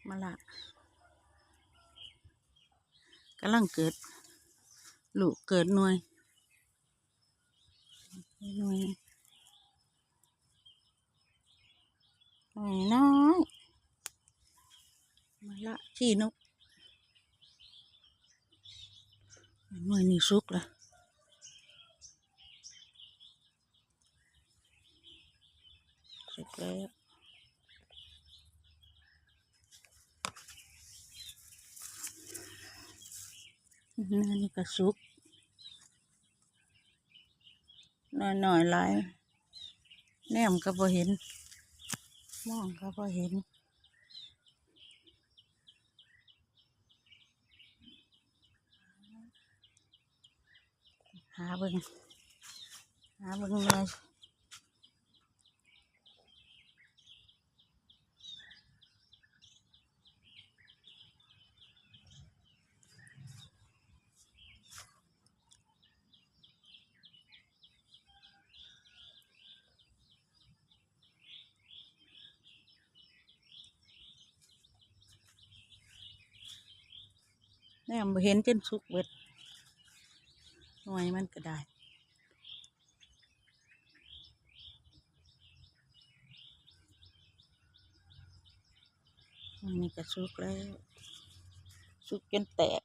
ມະລະ ກຳລັງເກີດລູກເກີດໜ່ວຍ ໜ່ວຍ ໜ່ວຍນ້ອຍ ມະລະຂີ້ນົກ ໜ່ວຍນີ້ສຸກລະ ສຸກແລ້ວ ໜ່ວຍນີ້ກະສຸກ ໜ່ວຍນ້ອຍຫຼາຍ ແນມກະບໍ່ເຫັນ ມອງກະບໍ່ເຫັນ. ຫາເບິ່ງ ຫາເບິ່ງໜ່ວຍ ແນມບໍ່ເຫັນຈົນສຸກເບິດ ໜ່ວຍມັນກະໄດ້ ອັນນີ້ກະສຸກແລ້ວ ສຸກຈົນແຕກ